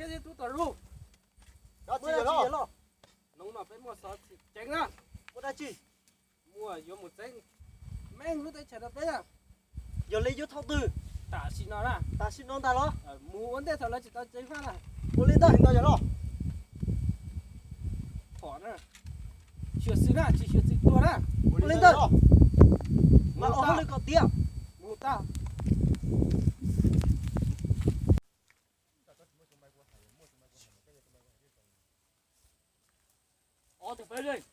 Thiab tub tom lub. Dab tsi yog los? Hnub no peb muaj xov xwm ceev na. Muaj dab tsi? Muaj yuav mus txeeb meej lub teb chaws rau peb na. Yog li yuav thaum twg? Tam sim no na. Tam sim no ntag los? Mus ua ntej thaum lawv tsis tau ceev faj na. Ua li ntawd ntag yog los? Phom na. Xyuam xim na, tsis xyuam xim tuag na. Ua li ntawd. Mas ua hauj lwm kom tiav. Mus tau. Ob tug peb leeg.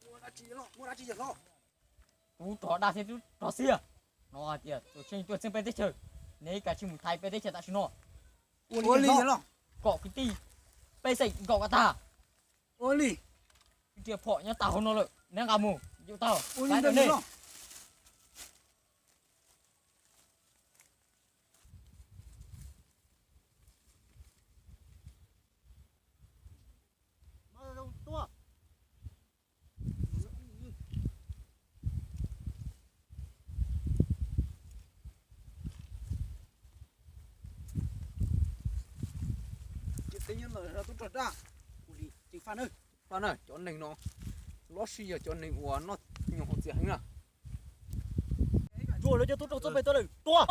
Muaj dab tsi yog los? Kuv rov dag thiab tub rog xiab. No hais tias tus Tsheej tuaj txeeb peb teb chaws, neb kav tsij mus thaiv peb teb chaws tam sim no. Ua li los? Kom kwv tij pej xeem nkaum kom tag. Ua li. Riam phom nyob tag hauv no lawm, neb nqa mus yuav tau. Ua li ntawd los? Tub rog dag, ua li ceev faj na. Faj na, cov neeg no los sis yog cov neeg uas noj nyoos haus txias heev na. Tua lawv cov tub rog txoj pej toj lawm, tua.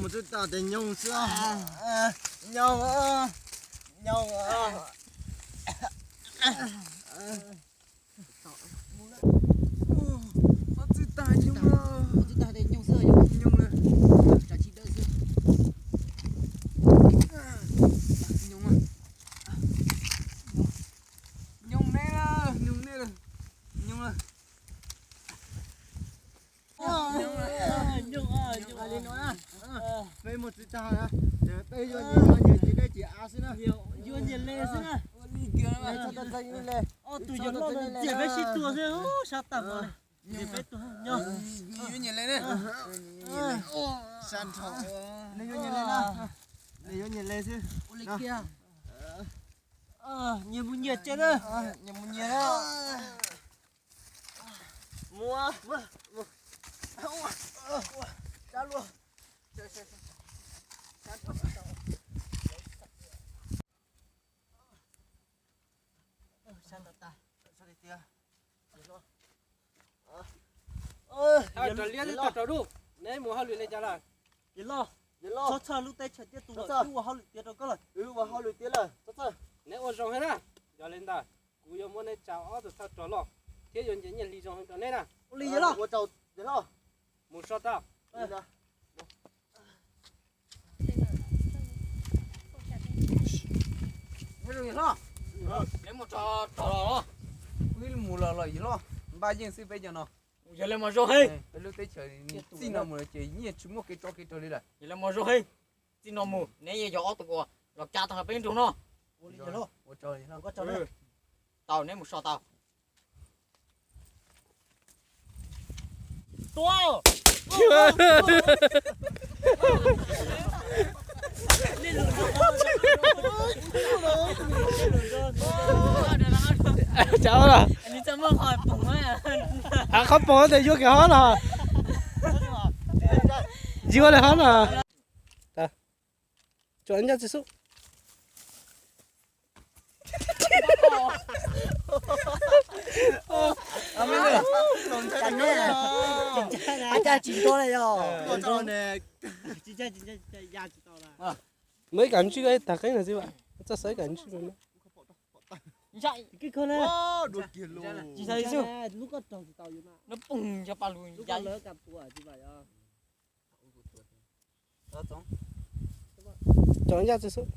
Mus tsis tau tes nyoog xwb. Nyoog, nyoog. Mus tsis tau nyoog, tsis tau tes nyoog xwb, nyoog lawm. Tsam tsis dawb xwb. Nyoog, nyoog nej lawm, nyoog nej lawm, nyoog lawm. Peb mus tsis tag na, peb yuav nyias nyias ces dej ces av xwb na. Yuav nyias le xwb na. Ob tug yuav loj ntxias peb sib tua xwb, sab tag npaum li. Nyias peb tuag nyob. Yuav nyias le na. Sab nrho. Nws yuav nyias le na. Nws yuav nyias le xwb. Ua li kiag. Nyias mus nyias tsev na. Nyias mus nyias na. Mus, mus, mus. Sab luaj. Sab ntawd tag. Tag rau liab twb tag rau dub, neb mus hauj lwm li cas lawm? Yawg loj, txhob txhawj, lub teb chaws tiaj tus lawm, wb ua hauj lwm tiav rau koj lawm. Wb ua hauj lwm tiav lawm, txhob txhawj. Neb ua zoo heev na. Yog li ntawd, kuv yuav muab neb tsa ob tug thawj rog loj thiab yuav ncaws nyiaj hli zoo heev rau neb na. Ua li yawg loj. Mus so tau. Neb mus tso rog los los. Wb mus los los yawg loj, npaj yeej xwb peb cov no. Yog li mas zoo heev. Peb lub teb chaws txij no mus ces nyiaj tsis muaj kev tsov kev rog li lawm. Yog li mas zoo heev. Txij no mus neb yeej yog ob tug uas los kav tag nrho peb nroog no. Tau, neb mus so tau. Tua! Qhov poog tes yuav kiag hov no. Yuav li hov no. Tso ncaj tsis xub. Muaj ib kam ntswj tag qeeb no xwb, txoj xav ib kam ntswj no. Tso ncaj tsis xub.